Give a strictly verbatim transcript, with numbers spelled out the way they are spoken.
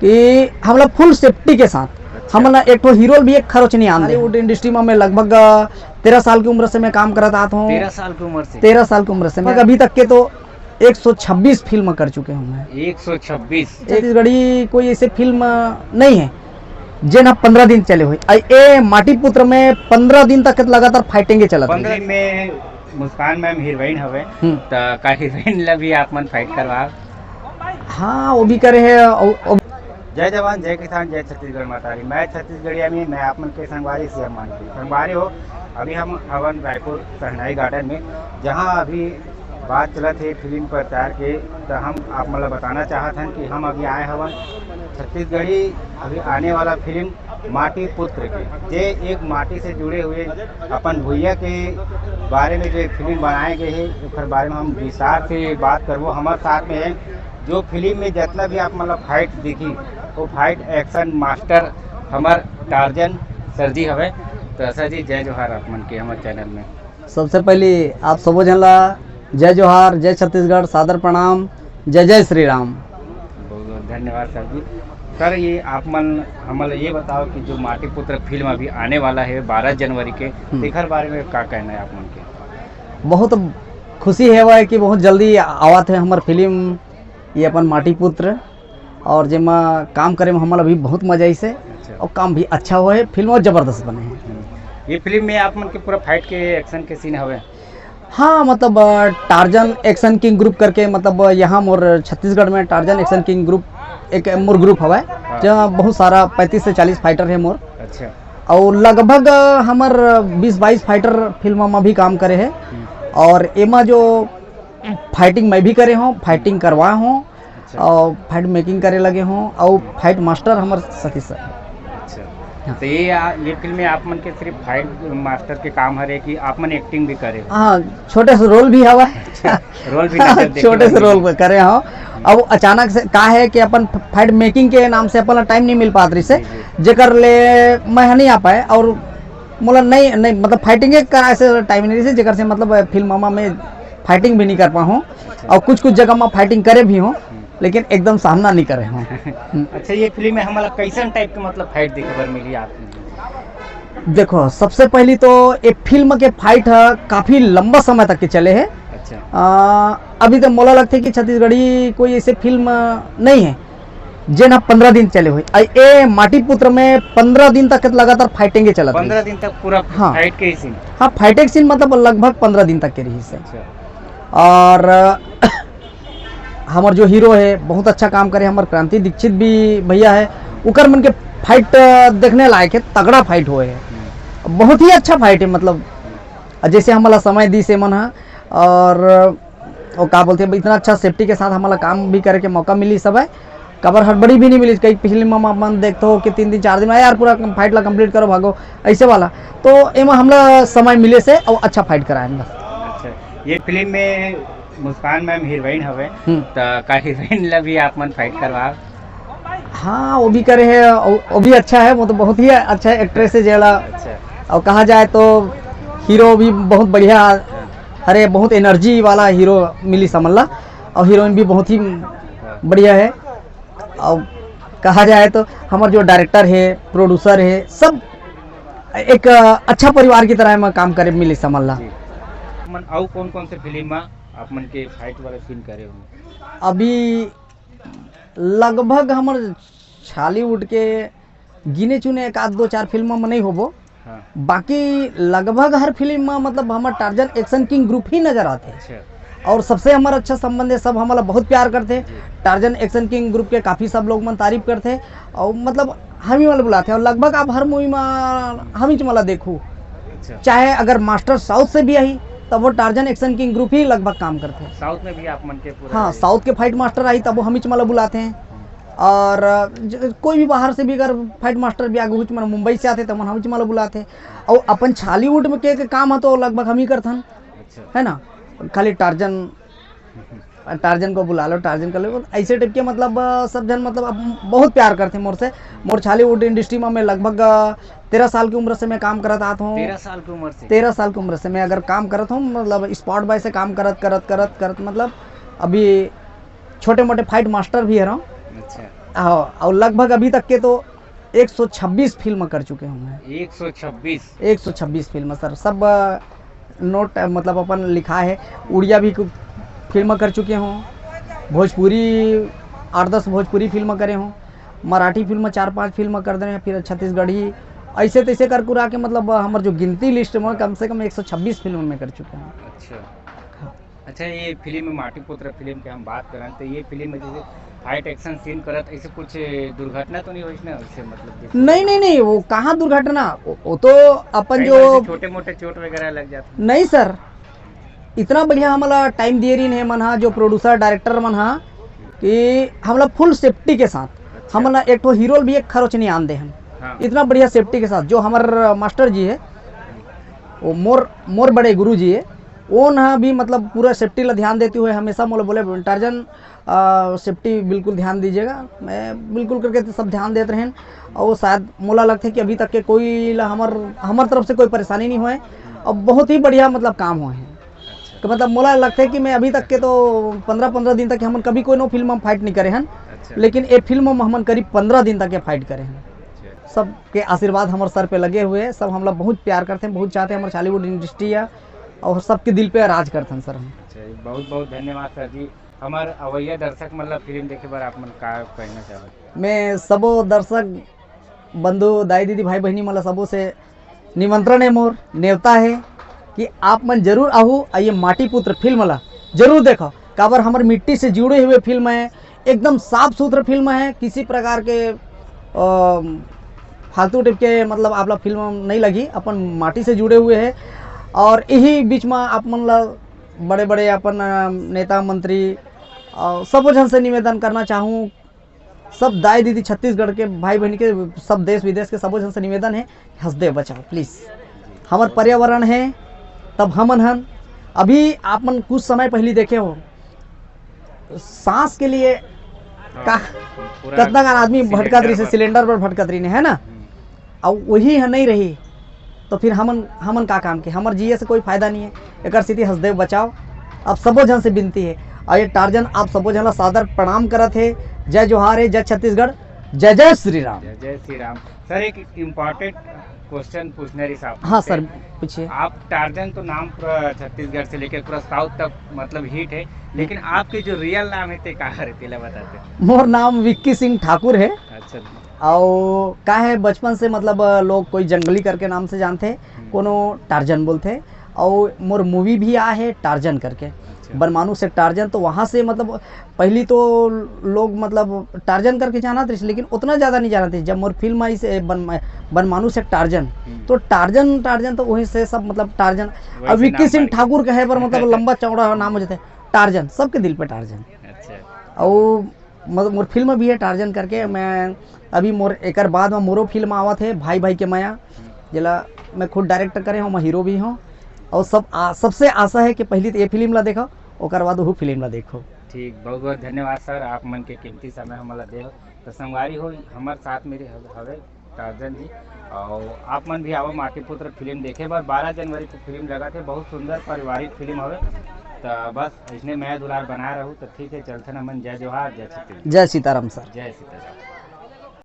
कि हमला फुल सेफ्टी के साथ अच्छा। हमन ला एक ठो हीरो भी एक खरोच नहीं आन दे। बॉलीवुड इंडस्ट्री में मैं लगभग तेरह साल की उम्र से मैं काम करत आत हूँ। तेरह साल की उम्र से? तेरह साल की उम्र से मैं अभी तक के तो एक सौ छब्बीस फिल्म कर चुके हूँ मैं। एक सौ छब्बीस? छत्तीसगढ़ी कोई ऐसे फिल्म नहीं है जेन ह पंद्रह दिन चले हुए। ए माटी पुत्र में पंद्रह दिन तक लगातार फाइटिंग चलत रही। पंद्रह में मुस्कान मैम हीरोइन हवे, हम्म। त का हीरोइन ला भी आप मन फाइट करवा? हाँ, वो भी करे है। जय जवान, जय किसान, जय छत्तीसगढ़ महतारी। मैं छत्तीसगढ़िया में, मैं आप मन के संगवारी सीएम मान के संगवारी हो। अभी हम हवन रायपुर शहनाई गार्डन में, जहाँ अभी बात चलत है फिल्म प्रचार के, तो हम आप मन ला बताना चाहत हन कि हम अभी आए हवन छत्तीसगढ़ी अभी आने वाला फिल्म माटी पुत्र के, जे एक माटी से जुड़े हुए अपन भुइया के बारे में जो एक फिल्म बनाए गए है, ओकर बारे में हम विस्तार से बात करबो। हमारे साथ में है जो फिल्म में जितना भी आप मतलब फाइट दिखी, वो फाइट एक्शन मास्टर हमार टार्जन सर जी हवे। तो सर जी, जय जोहार आप मन के हमारे चैनल में। सबसे पहले आप सबो झन ला जय जोहार, जय छत्तीसगढ़, सादर प्रणाम, जय जय श्री राम। बहुत बहुत धन्यवाद सर जी। सर, ये आप मन हमन ला ये बताओ कि जो माटी पुत्र फिल्म अभी आने वाला है बारह जनवरी के, हम्म। तेखर बारे में का कहना है आप मन के? बहुत खुशी है कि बहुत जल्दी आवत है हमार फिल्म, ये अपन माटी पुत्र, और जेमा काम करे में हमन ला भी बहुत मजा आइस हे। अच्छा। और काम भी अच्छा हुआ है, फिल्म और जबरदस्त बने हैं। हम्म। ये फिल्म में आप मन के पूरा फाइट के, एक्शन के सीन हवे? हाँ, मतलब, अ, टार्जन एक्शन किंग ग्रुप करके, मतलब, अ, यहाँ मोर छत्तीसगढ़ में टार्जन एक्शन किंग ग्रुप एक मोर ग्रुप हवय, हाँ। जहाँ बहुत सारा पैंतीस से चालीस फाइटर है मोर। अच्छा। और लगभग, अ, हमर बीस बाईस फाइटर फिल्म में भी काम करे है। हम्म। और एमा जो फाइटिंग मैं भी करे हूँ, फाइटिंग करवा हूँ, अच्छा। और फाइट मेकिंग करे लगे हूँ, और फाइट मास्टर हमर सतीश सर। अच्छा। हाँ। तो ये आ, ये फिल्म में आप मन के सिर्फ फाइट मास्टर के काम हरे कि आप मन एक्टिंग भी करे हो? हाँ, छोटे से रोल भी हवा है। अच्छा, रोल भी नजर देखे छोटे से लगे। रोल करे हो। अब अचानक से का है कि अपन फाइट मेकिंग के नाम से अपन टाइम नहीं मिल पात रही से, जी, जी। जेकर ले मैं नहीं आ पाए और मोला नहीं, नहीं, मतलब, फाइटिंग के कराए से टाइम नहीं रही से, जेकर से, मतलब, फिल्म में फाइटिंग भी नहीं कर पाहूँ। अच्छा। और कुछ कुछ जगह में फाइटिंग करे भी हूँ, हम्म। लेकिन एकदम सामना नहीं करे हूँ। हम्म। अच्छा, ये फिल्म में हमला कैसन टाइप के, मतलब, फाइट देखे बर मिली आप? देखो, सबसे पहली तो ये फिल्म के फाइट ह काफी लंबा समय तक के चले है। अच्छा। आ, अभी तो मोला लगथे कि छत्तीसगढ़ी कोई ऐसे फिल्म नहीं है जेन ह पंद्रह दिन चले हुए। आ, ए माटी पुत्र में पंद्रह दिन तक लगातार फाइटिंग चलत रही। पंद्रह दिन तक पूरा हाँ। फाइट के ही सीन? हाँ, फाइट के सीन, मतलब, लगभग पंद्रह दिन तक के रही से। अच्छा। और हमर जो हीरो है, बहुत अच्छा काम करे, हमर क्रांति दीक्षित भी भैया है, उकर मन के फाइट, अ, देखने लायक है, तगड़ा फाइट होए है, हम्म। बहुत ही अच्छा फाइट है, मतलब, जैसे हमला समय दी से मन ह, और वो का बोलते हैं, इतना अच्छा सेफ्टी के साथ हमला काम भी करे के मौका मिली सब है, काबर हड़बड़ी भी नहीं मिली। कई फिल्म में अपन देखते हो कि तीन दिन, चार दिन में, "यार, पूरा फाइट ला कंप्लीट करो, भागो", ऐसे वाला। तो एमा हमला समय मिले से और अच्छा फाइट कराए बस। अच्छा, ये फिल्म में मुस्कान मैम हीरोइन हवे, हम्म। त का हीरोइन ला भी आप मन फाइट करवा? हाँ, वो भी करे है, वो, वो भी अच्छा है, वो तो बहुत ही अच्छा एक्ट्रेस है जेला। अच्छा। और कहा जाए तो हीरो भी बहुत बढ़िया, हाँ। अरे, बहुत एनर्जी वाला हीरो मिली समझ ला, और हीरोइन भी बहुत ही हाँ। बढ़िया है। और कहा जाए तो हमार जो डायरेक्टर है, प्रोड्यूसर है, सब एक, अ, अच्छा परिवार की तरह में काम करे मिली समझ ला। जी। मन, अउ कौन कौन से फिल्म में आप मन के फाइट वाला सीन करे हो? अभी लगभग हमर छॉलीवुड के गिने चुने एक आध दो चार फिल्म में नहीं होबो। हाँ। बाकी लगभग हर फिल्म में, मतलब, हमर टार्जन एक्शन किंग ग्रुप ही नजर आते हैं। अच्छा। और सबसे हमारा अच्छा संबंध है, सब हमारा बहुत प्यार करते हैं। जी। टार्जन एक्शन किंग ग्रुप के काफ़ी सब लोग मन तारीफ करते हैं और, मतलब, हम ही वाला बुलाते हैं और लगभग आप हर मूवी में हम ही वाला देखो। अच्छा। चाहे अगर मास्टर साउथ से भी आई, तब वो टार्जन एक्शन किंग ग्रुप ही लगभग काम करते हैं। साउथ में भी आप मन के पूरा हाँ, है। साउथ के फाइट मास्टर आई, तब वो हम ही वाला बुलाते हैं। और ज-, कोई भी बाहर से भी अगर फाइट मास्टर भी आगे हुई, मतलब, मुंबई से आते, तो हम ही वाला बुलाते हैं। और अपन छॉलीवुड में के, के काम है, तो लगभग हम ही करथन, अच्छा। है ना? खाली टार्जन, टार्जन को बुला लो, टार्जन कर लो, ऐसे टाइप के, मतलब, अ, सब जन, मतलब, अब बहुत प्यार करते मोर से। मोर छॉलीवुड इंडस्ट्री में मैं लगभग, अ, तेरह साल की उम्र से मैं काम करत आत हूँ। तेरह साल की उम्र से? तेरह साल की उम्र से मैं अगर काम करत हूँ, मतलब, स्पॉट बॉय से काम करत, करत, करत, करत, मतलब, अभी छोटे मोटे फाइट मास्टर भी है रहा हूँ। अच्छा। हाँ, और लगभग अभी तक के तो एक सौ छब्बीस फिल्म कर चुके हूँ मैं। एक सौ छब्बीस? एक सौ छब्बीस फिल्म सर, सब नोट, मतलब अपन लिखा है। उड़िया भी कुछ फिल्म कर चुके हूँ, भोजपुरी आठ दस भोजपुरी फिल्म करे हूँ, मराठी फिल्म चार पांच फिल्म कर दे हैं, फिर छत्तीसगढ़ी, ऐसे तैसे कर कुरा के, मतलब हमर जो गिनती लिस्ट में कम से कम एक सौ छब्बीस फिल्म में कर चुके हैं। अच्छा। हाँ। अच्छा, ये फिल्म माटी पुत्र फिल्म के हम बात करन, तो ये फिल्म में जैसे फाइट एक्शन सीन करत, ऐसे कुछ दुर्घटना तो नहीं होइस ना? उससे मतलब जैसे नहीं, नहीं, नहीं, वो कहाँ दुर्घटना? वो, वो तो अपन कई जो बार ऐसे छोटे मोटे चोट वगैरह लग जाते हैं। नहीं सर, इतना बढ़िया हमला टाइम दिए रहिन हे मन हा, जो प्रोड्यूसर डायरेक्टर मन हा, कि हमला फुल सेफ्टी के साथ, अच्छा। हमला एक ठो हीरो भी एक खरोच नहीं आन दे हन। हाँ। इतना बढ़िया सेफ्टी के साथ जो हमर मास्टर जी है, वो मोर मोर बड़े गुरु जी है, वो ना भी मतलब पूरा सेफ्टी ला ध्यान देते हुए हमेशा मोला बोले, "टार्जन, आ, सेफ्टी बिल्कुल ध्यान दीजिएगा।" मैं बिल्कुल करके तो सब ध्यान देते रहें। और वो शायद मोला लगता है कि अभी तक के कोई ला हमर हमर तरफ से कोई परेशानी नहीं हुआ है। और बहुत ही बढ़िया मतलब काम हुआ है। अच्छा। तो मतलब मोला लगता है कि मैं अभी तक के तो पंद्रह पंद्रह दिन तक हमन कभी कोनो फिल्म में फाइट नहीं करे हन। अच्छा। लेकिन ये फिल्म में हमन करीब पंद्रह दिन तक के फाइट करे हन। अच्छा। सबके आशीर्वाद हमर सर पे लगे हुए हैं, सब हमला बहुत प्यार करते हैं, बहुत चाहते हैं, हमर चालीवुड इंडस्ट्री है और सबके दिल पे राज करते हैं सर हम। अच्छा, बहुत बहुत धन्यवाद सर जी। हमर अवैया दर्शक मन ला फिल्म देखे बर आप मन का कहना चाहत? मैं सबो दर्शक बंधु, दाई दीदी, भाई बहिनी मन ला सबो से निमंत्रण है मोर, नेवता है कि आप मन जरूर आहू, और ये माटी पुत्र फिल्म ला जरूर देखो, काबर हमर मिट्टी से जुड़े हुए फिल्म है, एकदम साफ सुथरा फिल्म है, किसी प्रकार के अ, फालतू टाइप के मतलब आप ला फिल्म नहीं लगी, अपन माटी से जुड़े हुए है। और यही बीच में आप मन ला बड़े बड़े अपन अ, नेता मंत्री और सबो झन से निवेदन करना चाहूँ, सब दाई दीदी छत्तीसगढ़ के भाई बहन के, सब देश विदेश के सबो झन से निवेदन है, हसदेव बचाओ प्लीज। हमर पर्यावरण है, तब हमन हन। अभी आप मन कुछ समय पहली देखे हो, सांस के लिए हाँ, का पूरा कतना कन आदमी भटकत सिलेंडर रही से, पर। सिलेंडर पर भटकत रही है ना। हम्म। अब वही है नहीं रही तो फिर हमन हमन का काम के, हमर जिए से कोई फायदा नहीं है। एकर सेती हसदेव बचाओ, आप सबो झन से विनती है। और ये टार्जन आप सबो झन ला सादर प्रणाम करत है। जय जोहार है, जय छत्तीसगढ़, जय जय श्री राम। जय जय श्री राम। सर, एक इम्पोर्टेंट क्वेश्चन पूछना रही साहब हाँ से। सर, पूछिए। आप टार्जन तो नाम पूरा छत्तीसगढ़ से लेकर पूरा साउथ तक मतलब हिट है, लेकिन आपके जो रियल नाम है ते का है, तेला बताते। मोर नाम विक्की सिंह ठाकुर है। अच्छा। और का है, बचपन से मतलब लोग कोई जंगली करके नाम से जानते हैं, हम्म। कोनो टार्जन बोलते हैं। और मोर मूवी भी आ है टार्जन करके, अच्छा। बनमानुष एक टार्जन। तो वहाँ से मतलब पहली तो लोग मतलब टार्जन करके जानत रहिस, लेकिन उतना ज़्यादा नहीं जानत रहिस। जब मोर फिल्म आई से बन, बनमानुष एक टार्जन, हम्म। तो टार्जन, टार्जन तो वहीं से सब मतलब टार्जन। वही अब से विक्की नाम सिंह पड़ गया। ठाकुर कहे पर मतलब लंबा चौड़ा नाम हो जाता है टार्जन, सबके दिल पे टार्जन। अच्छा। और मतलब मोर फिल्म भी है टार्जन करके। मैं अभी मोर एकर बाद में मोरो फिल्म आवत है भाई भाई के मया, हम्म। जेला मैं खुद डायरेक्टर करे हूँ, मैं हीरो भी हूँ। और सब आ, सबसे आशा है कि पहली तो ये फिल्म ला देखो, ओकर बाद वो फिल्म ला देखो। ठीक, बहुत बहुत धन्यवाद सर, आप मन के कीमती समय हमन ला दे हो। तो संगवारी हो, हमर साथ में हव-, हवे टार्जन जी, और आप मन भी आवो माटी पुत्र फिल्म देखे बर। बारह जनवरी को फिल्म लगा थे, बहुत सुंदर पारिवारिक फिल्म हवे। तो बस इसने मया दुलार बना रहू। तो ठीक है, चलथन हमन। जय जोहार, जय छत्तीसगढ़। जय सीताराम सर। जय सीताराम।